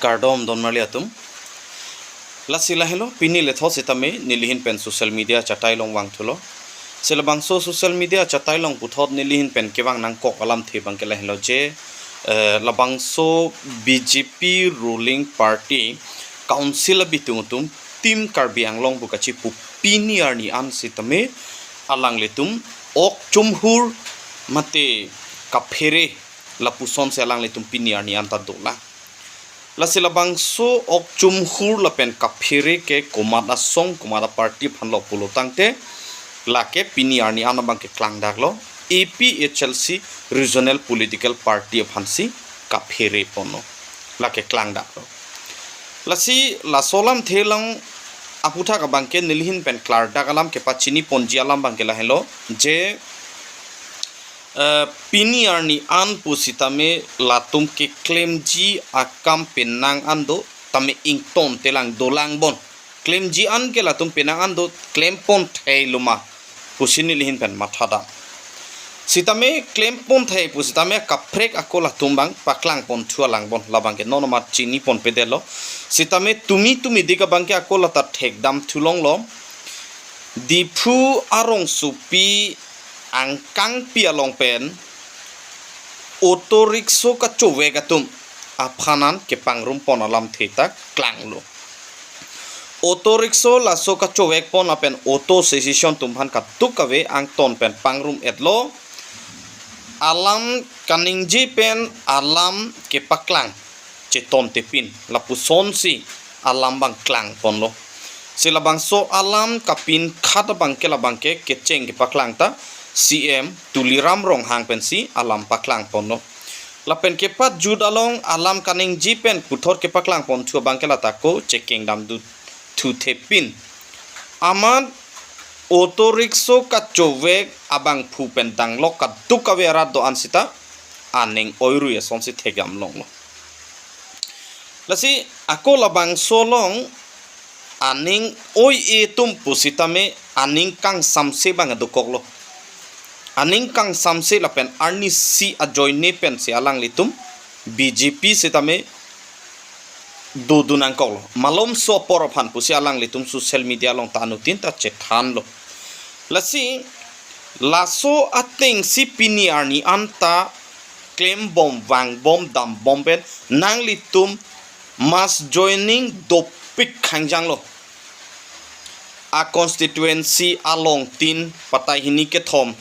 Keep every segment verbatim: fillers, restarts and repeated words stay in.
Kardom donmarli atum. Lasi lahelo, pini lethot sitame nelihin pen social media achatai along vangthulo. Si labangso social media achatai along puthot nelihin pen kevang nangkok alamthe abangke lahelo je, eh, labangso B J P ruling party council abitung atum Team Karbi Anglong pu kachipu pini arni an sitame alanglitum ok chumhur mate kaphere lapusonsi alanglitum pini arni an ta dolang. Lasi labangso ok chumhur lapen kaphere ke komat asong, komat aparty aphanlo pulo tangte, lake pini arni an abangke klangdaklo, A P H L C regional political party aphansi kaphere ponlo. Lake klangdaklo. Lasi laso alamthe along aputhak abangke nelihin pen klardak alam kepachini ponji alam abangke lahelo je, eh, pini arni an pusitame latum keklemji akam penang an do, tame ingtontelang dolang bon. Klemji an ke latum penang an do, klempon theiloma pusi nelihin pen mathadam. Sitame klempon thei pusitame kaprek ako latum abang paklangponthu alang bon, labangke non amat chiniponpedetlo. Sitame tumi tumidik abangke ako lata thekdamthulonglo. Diphu arongsopi angkangpi along pen auto rickshaw kachovek atum aphan an kepangrumpon alamthe ta klanglo. Auto rickshaw laso kachovekpon lapen auto association atum aphan kadokave angton pen pangrum-etlo. Alam kaningje pen alam kepaklang chetontepin, lapusonsi alam abang klangponlo. Si labangso alam kapinkhat abangke labangke kecheng kepaklang ta C M Tuliram Ronghang pensi alam paklangponlo. Lapen kepajut along alam kaningje pen puthot kepaklangponthu abangke lata ako chekengdamdunthuthepin. Amat auto rickshaw kachovek abangphu pen danglok kadokave arat do-an sita aning oirui asonsi thekdamlonglo. Lasi ako labangso along aning oi-e atum pusitame aning kangsamse abang dokoklo. Aning kangsamse lapen arnisi ajoine pensi alanglitum B J P sitame dodun nangkoklo. Malomso apor aphan pusi alanglitum social media along ta anuttin ta chethanlo. Lasi laso atengsi pini arni an ta klembom, vangbom, dambom pen nanglitum mass joining dopik khangjanglo. A constituency along tin patai hini kethom,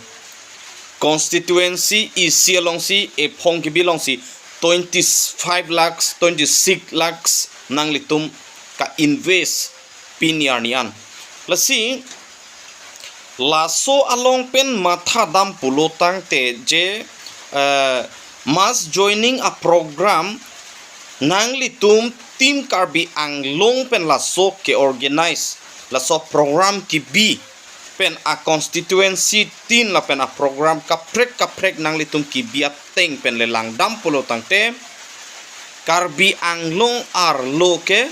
constituency isi alongsi ephong kebi alongsi twenty-five lakhs, twenty-six lakhs nanglitum ka-invest pini arni an. Lasi laso along pen mathadam pulo tangte je, eh, mass joining aprogram nanglitum Team Karbi Anglong pen laso ke-organize, laso program kebi pen a constituency tin lapen aprogram kaprek kaprek nanglitum kebi ateng pen le langdam pulo tangte, Karbi Anglong arlo ke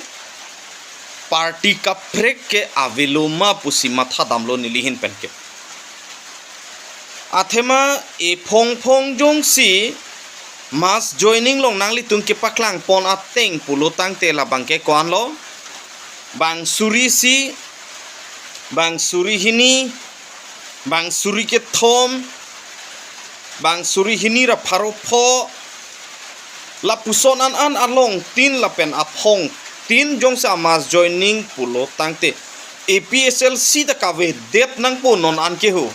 party kaprek ke avelo ma pusi mathadamlo nelihin pen ke. Athema ephong phong jongsi mass joining along nanglitum kepaklangpon ateng pulo tangte labangke ko-anlo, bang suri isi, bang suri hini, bang suri kethom, bang suri hini ra pharo pho, lapuson an an along tin lapen aphong tin jongsi a mass joining pulo tangte A P H L C ta kavedet nangpo non an ke ho.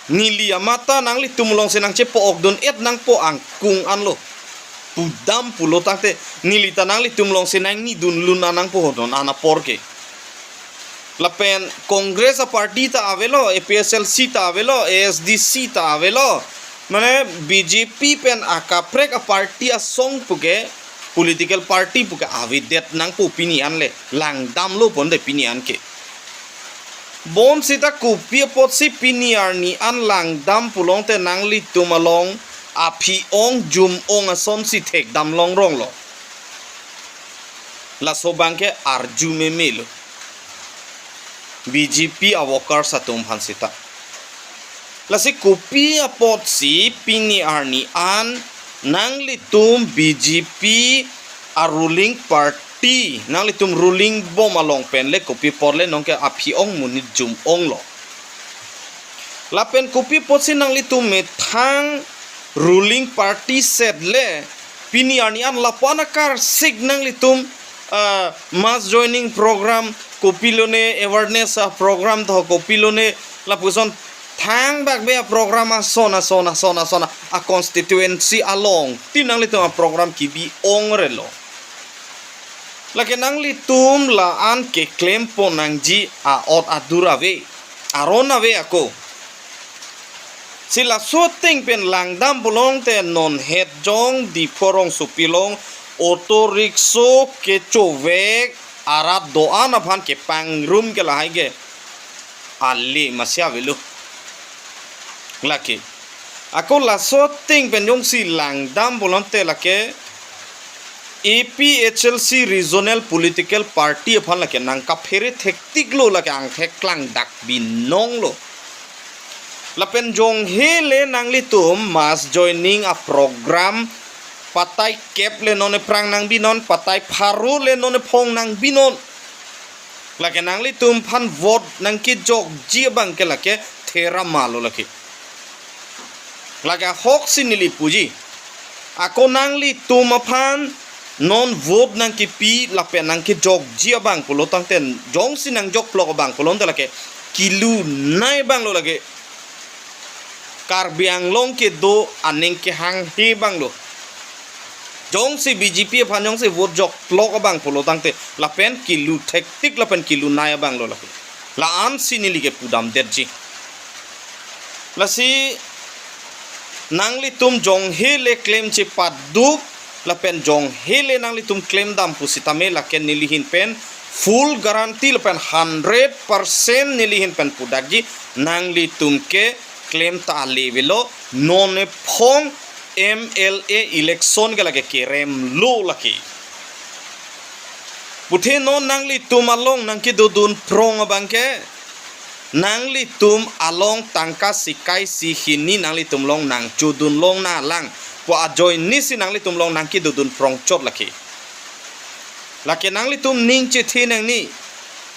Neli amat ta nanglitum alongsi nangchepo-okdun-et nangpo angkung anlo. Pudam pulo tangte neli ta nanglitum alongsi nangnidun lun an nangpo ho non an apor ke. Lapen Congress a party ta avelo, A P H L C ta avelo, A S D C ta avelo. Mane B J P pen akaprek a party asong puke, political party puke avedet nangpo pini an le, langdamlo ponte pini an ke. Bonsita kopi apotsi pini arni an langdam pulo tangte nanglitum along aphi-ong jum-ong asonsi thekdam longronglo. Laso abangke arju memelo B J P a workers atum aphan sita. Lasi kopi apotsi pini arni an nanglitum B J P a ruling party, nanglitum ruling bom along pen le kopi apot le nonke aphi ong monit jum onglo. Lapen kopi apotsi nanglitum methang ruling party set le pini arni an lapu-an akarsik nanglitum, ah, mass joining program, kopilone awareness a program to, kopilone lapuson thangbak be a program ason ason ason ason a constituency along tin nanglitum a program kebi ongrelo. Lake nanglitum la-an keklempon nangji a-ot adur ave, aron ave ako. Si laso ateng pen langdam pulote non het jong Diphu rongsopi along auto rickshaw kechovek arat do-an aphan kepangrum ke lahai ke ale masi avelo. Lake ako laso ateng pen jongsi langdam pulote lake A P H L C regional political party aphan lake nangkaphere thektiklo, lake angthek klangdak binonglo. Lapen jonghe le nanglitum mass joining a program patai kep le non ephrang nangbinon, patai pharo le non ephong nangbinon. Lake nanglitum aphan vote nangkejokji abang ke lake theramalo lake. Lake ahoksi neli puji. Ako nanglitum aphan non vote nangkepi lapen nangkejokji abang pulo tangte, jongsi nangjokplok abang pulote lake kelunei abanglo lake. Karbi Anglong kedo aning kehanghe abanglo. Jongsi B J P aphan jongsi vote jokplok abang pulo tangte lapen kelu thektik lapen kelunei abanglo lake. La-ansi neli kepudamdetji. Lasi nanglitum jonghe le klemche paduk lapen jonghe le nanglitum klemdam pusitame lake neli ahin pen full guarantee lapen hundred percent neli ahin pen pudakji, nanglitum ke klem ta ale avelo, non ephong M L A election ke lake keremlo lake. Puthe non nanglitum along nangkedodun phrong abang ke, nanglitum along tangka sikai si hini nanglitum along nangchodun long nanglang pu ajoinesi nanglitum along nangkedodun phrong chot lake. Lake nanglitum ning chethe nangne,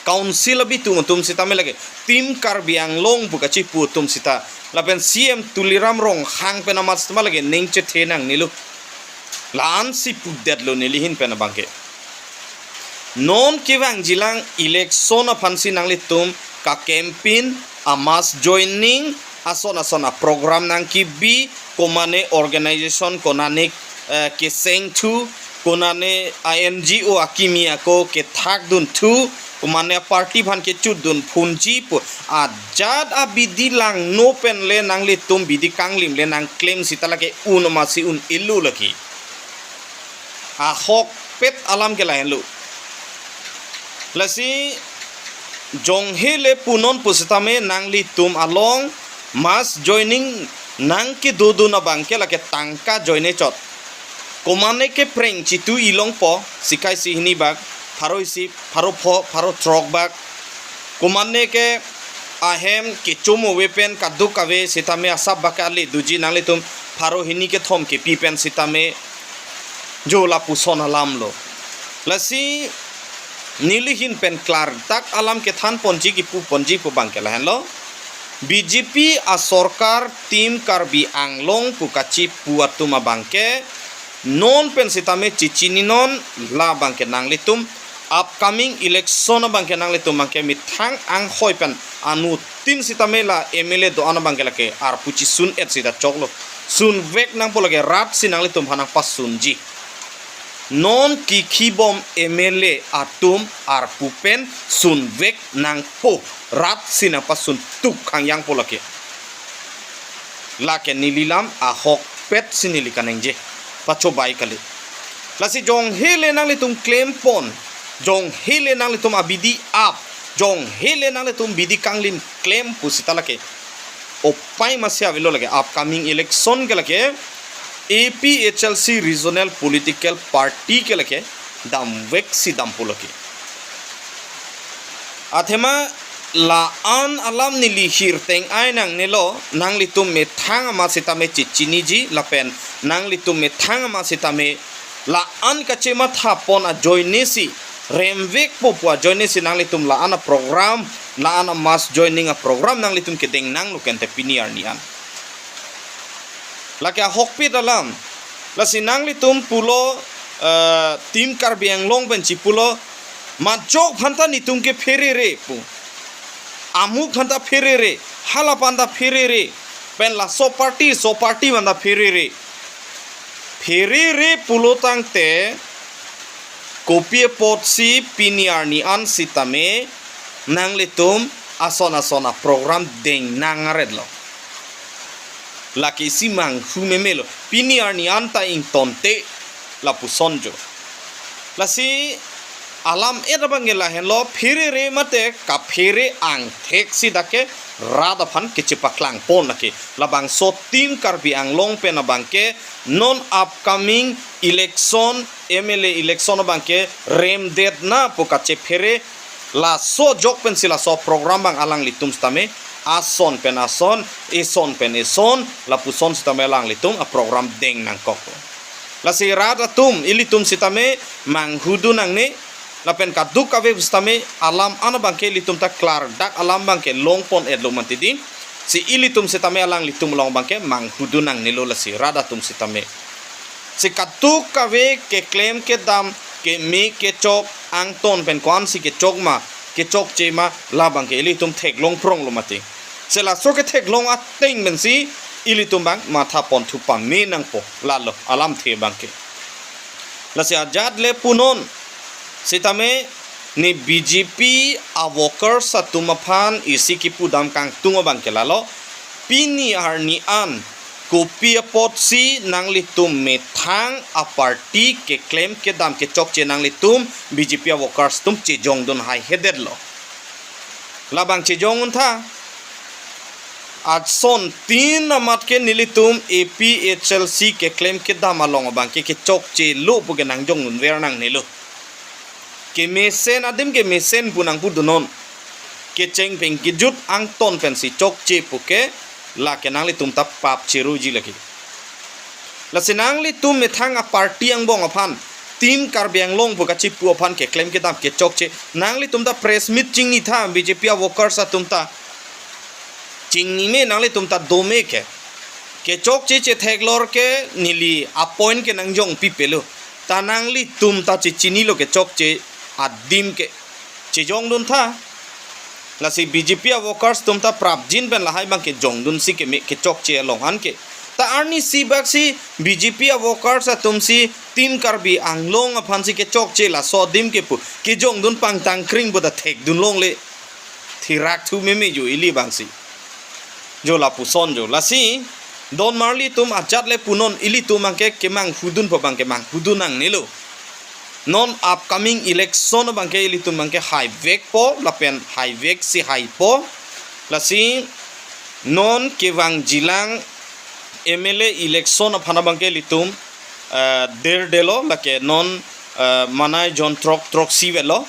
council abitum atum sitame lake Team Karbi Anglong pu kachipu atum sita, lapen C M Tuliram Ronghang pen amat sitame lake ning chethe nangnelo. La-ansi pudetlo neli ahin pen abang ke. Non kevangjilang election aphansi nanglitum ka campaign, a mass joining, ason ason a program nangkebi, komane organization konane, eh, kesengthu, konane a N G O akimi ako kethakdunthu, komane a party aphan kechotdunphunji pu ajat abidi langno pen le nanglitum bidi kanglim le nangklem sita lake un masi un-elo lake. Ahokpet alam ke lahenlo. Lasi jonghe le punon pusitame nanglitum along mass joining nangkedodun abang ke lake tangka ajoine chot. Komane ke phreng chitu ilongpo, sikai si hini bak, pharo isi, pharo pho, pharo throk bak. Komane ke ahem kechom ove pen kaduk ave sitame asap bak ale doji, nanglitum pharo hini kethom kepi pen sitame jo lapuson alamlo. Lasi neli ahin pen klardak alam kethanponji kipuponji pu abang ke lahenlo. B J P asorkar Team Karbi Anglong pu kachipu atum abang ke non pen sitame chichininon, labang ke nanglitum upcoming election abang ke nanglitum abang ke methang anghoi pen anuttin sitame la M L A do-an abang ke lake arpu chisun-et sita choklo. Sunvek nangpo lake, rat si nanglitum aphan nangpasunji. Non kikhibom M L A atum arpu pen sunvek nangpo, rat si nangpasun tuk hangyangpo lake. Lake neli lam ahokpet si neli kaningje. Pachobai kali. Lasi jonghe le nanglitum klempon, jonghe le nanglitum abidi ap, jonghe le nanglitum bidi kanglim klem pusita lake upai masi avelo lake. Upcoming election ke lake A P H L C regional political party ke lake damvek si dampo lake. Athema la-an alam neli hirteng ai nangnelo, nanglitum methang amat sitame chichiniji lapen nanglitum methang amat sitame La-an kachematha pon ajoinesi, remvekpo pu ajoinesi nanglitum la-an aprogram, la-an amass joining aprogram nanglitum kedeng nanglo kente pini arni an. Lake ahokpet alam. Lasi nanglitum pulo, eh, Team Karbi Anglong pen chipulo, majok aphanta netum ke pherere pu. Amuk aphanta pherere, hala aphanta pherere, pen laso party, so party aphanta pherere. Pherere pulo tangte, kopi apotsi pini arni an sitame nanglitum ason ason aprogram deng nang aretlo. Lake isi manghu memelo. Pini arni an ta ingtonte lapuson jo. Lasi alam et abang ke lahenlo, pherere mate kaphere angthek si dak ke rat aphan kechepaklang pon lake. Labangso Team Karbi Anglong pen abang ke non upcoming election, M L A election abang ke remdet na pu kachephere, laso ajok pensi laso program abang alanglitum sitame ason pen ason, eson pen eson, lapuson sitame alanglitum aprogram deng nangkok. Lasi rat atum, ilitum sitame manghudun nangne, lapen kadokave sitame alam an abang ke ilitum ta klardak alam abang ke long pon etlo mati di. Si ilitum sitame alanglitum along abang ke manghudun nangnelo lasi rat atum sitame. Si kadokave keklem kedam, keme kechok, angton pen ko-ansi kechok ma, kechokche ma, labang ke ilitum theklong phronglo mati. Si laso ketheklong ateng pensi ilitum abang matha ponthu pame nangpo, lalo alamthe abang ke. Lasi ajat le punon sitame ne B J P a workers atum aphan isi kipudam kangtung abang ke lalo, pini arni an kopi apotsi nanglitum methang a party keklem kedam kechokche nanglitum B J P a workers atum chejongdun haihedetlo. Labang chejong untha. Asontin amat ke nelitum A P H L C keklem kedam along abang ke kechokchelo pu ke nangjongdunver nangnelo. Kemesen adim kemesen pu nangpudunon. Kecheng pen kejut angton pensi chokche pu ke lake nanglitum ta pap cheruji lake. Lasi nanglitum methang a party angbong aphan, Team Karbi Anglong pu kachipu aphan keklem kedam kechokche. Nanglitum ta press meet chingnitha B J P a workers atum ta. Chingnime nanglitum ta dome ke. Kechokche chetheklor ke neli appoint ke nangjongpipelo. Ta nanglitum ta chechinilo kechokche adim ke. Chejongduntha. Lasi B J P a workers atum ta prapjin pen lahai abang kejongdunsi keme kechokche along an ke. Ta arnisi baksi B J P a workers atumsi Team Karbi Anglong aphansi kechokche laso adim ke pu kejongdun pangtangkring pu ta thekdun longle. Thirak thu meme jo ili abangsi. Jo lapuson jo. Lasi don marli atum ajat le punon ilitum abang ke kemanghudun pu abang ke manghudun nangnelo. Non upcoming election abang ke ilitum abang ke haivekpo lapen haivek si haipo. Lasi non kevangjilang M L A election aphan abang ke ilitum, eh, derdelo lake non, eh, manai jon throk throksi vetlo.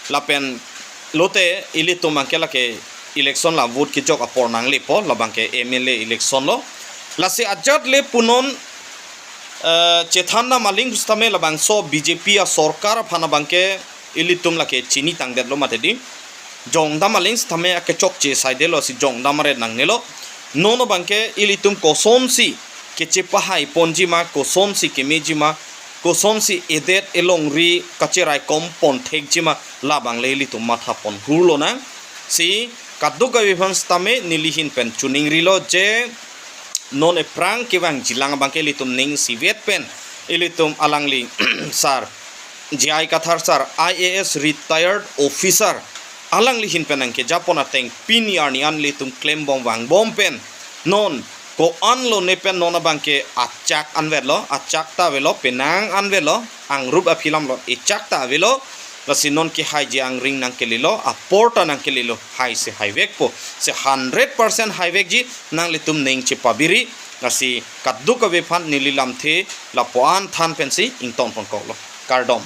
Lapen lote ilitum abang ke lake election la vote kejok apor nanglepo labang ke M L A election lo. Lasi ajat le punon, eh, chethan dam aling sitame labangso B J P a sorkar aphan abang ke ilitum lake chinitangdetlo mati di. Jongdam aling sitame akechokche saidelo si jongdam aret nangnelo. Non abang ke ilitum kosonsi kechepahai ponji ma, kosonsi kemeji ma, kosonsi edet elongri kacheraikom pon thekji ma, labang le ilitum matha pon hurlo nang. Si kadokave aphan sitame neli ahin pen chiningrilo je non ephrang kevangjilang abang ke ilitum ning isivet pen ilitum alangli sir J I Kathar sir, I A S retired officer, alangli ahin pen nangkejapon ateng pini arni an ilitum klembom vangbom pen non ko-anlo ne pen non abang ke achak anvetlo, achak ta avelo, penang anvetlo, angrup aphi lamlo, echak ta avelo. Lasi non kehaiji angring nangkelelo, apor ta nangkelelo, hai si haivekpo. Si hundred percent haivekji, nanglitum ning chepabiri. Lasi kadokave aphan neli lamthe lapu-an than pensi ingtonponkoklo. Kardom.